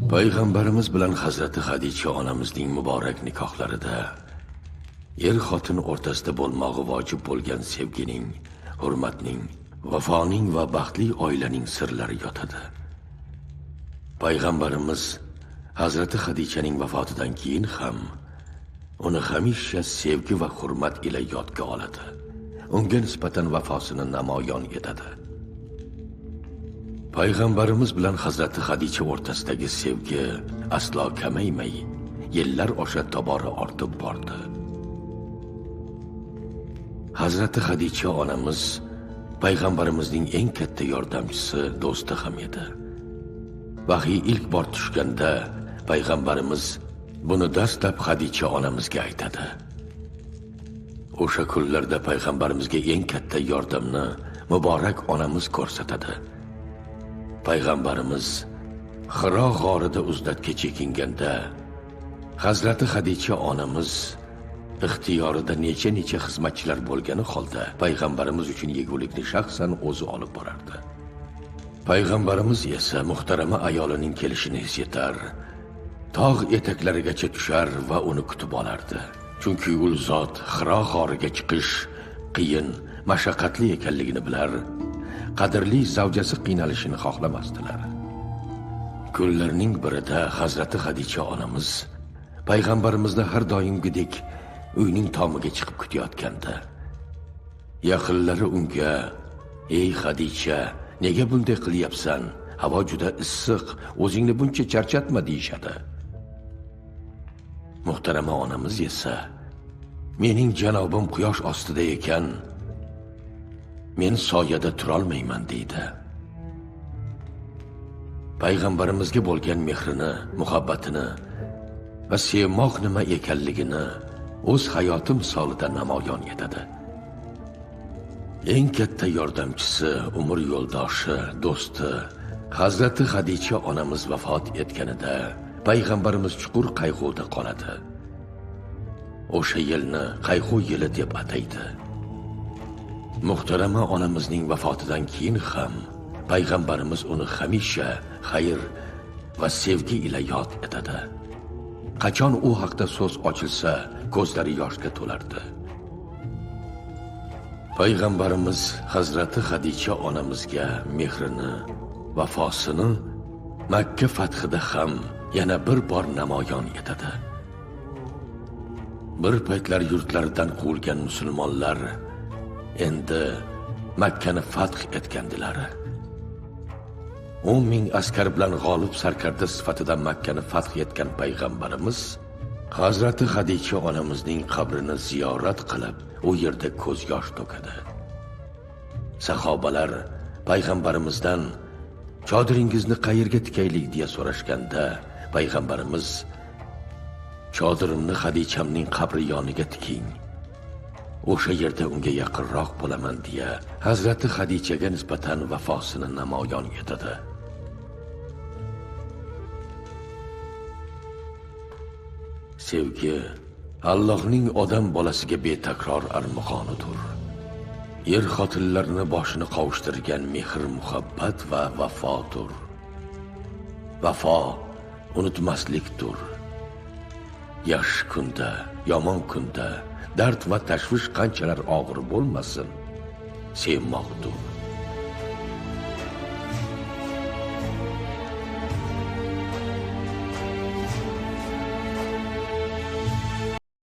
Payg'ambarimiz bilan Hazrati Xadicha onamizning muborak nikohlarida er-xotin o'rtasida bo'lmog'i vojib bo'lgan sevgining, hurmatning, vafoning va baxtli oilaning sirlari yotadi. Payg'ambarimiz Hazrati Xadichaning vafotidan keyin ham uni hamisha sevgi va hurmat ila yodga oladi. Unga nisbatan vafosini namoyon etadi. Payg'ambarimiz bilan Hazrati Xadicha o'rtasidagi sevgi aslo kamaymay, yillar osha tobora ortib bordi. Hazrati Xadicha onamiz payg'ambarimizning eng katta yordamchisi, do'sti ham edi. Vahiy ilk bor tushganda payg'ambarimiz buni dastlab Xadicha onamizga aytadi. O'sha kunlarda payg'ambarimizga eng katta yordamni muborak onamiz ko'rsatadi. Payg'ambarimiz Xiro g'orida uzlatga chekinganda Hazrati Xadicha onamiz ixtiyorida necha-necha xizmatchilar bo'lgani holda payg'ambarimiz uchun yegulikni shaxsan o'zi olib borardi. Payg'ambarimiz esa muhtarama ayolining kelishini his etar, tog' etaklarigacha tushar va uni kutib olardi. Chunki u zot Xiro g'origa chiqish qiyin, mashaqqatli ekanligini bilar, qadrli zavjasi qiynalishini xohlamasdilar. Kunlarning birida Hazrati Xadicha onamiz payg'ambarimizni har doimgidek uyning tomiga chiqib kutayotganda, yaqinlari unga: "Ey Xadicha, nega bunday qilyapsan? Havo juda issiq, o'zingni buncha charchatma" deyishadi. Muhtarama onamiz esa: "Mening janobim quyosh ostida ekan, men soyada turolmayman" deydi. Payg'ambarimizga bo'lgan mehrini, muhabbatini va sevmoq nima ekanligini o'z hayoti misolida namoyon etadi. Eng katta yordamchisi, umr yo'ldoshi, do'sti Hazrati Xadicha onamiz vafot etganida payg'ambarimiz chuqur qayg'uda qoladi. O'sha yilni qayg'u yili deb ataydi. Muhtarama onamizning vafotidan keyin ham payg'ambarimiz uni hamisha xayr va sevgi ila yod etadi. Qachon u haqda so'z ochilsa, ko'zlari yoshga to'lardi. Payg'ambarimiz Hazrati Xadicha onamizga mehrini, vafosini Makka fathida ham yana bir bor namoyon etadi. Bir paytlar yurtlaridan quvilgan musulmonlar endi Makkani fath etgandilar. 10 ming askar bilan g'olib sarkarda sifatida Makkani fath etgan payg'ambarimiz Hazrati Xadicha onamizning qabrini ziyorat qilib, u yerda ko'z yosh to'kadi. Sahobalar payg'ambarimizdan chodiringizni qayerga tikaylik deya so'rashganda, payg'ambarimiz: "Chodirimni Xadichamning qabri yoniga tiking. O'sha yerda unga yaqinroq bo'laman" deya Hazrati Xadichaga nisbatan vafosini namoyon etadi. Sevgi Allohning odam bolasiga betakror armug'onidir. Er-xotinlarni boshini qovushtirgan mehr-muhabbat va vafodir. Vafo unutmaslikdir. Yaxshi kunda, yomon kunda, dard va tashvish qanchalar og'ir bo'lmasin, sevmoqdir.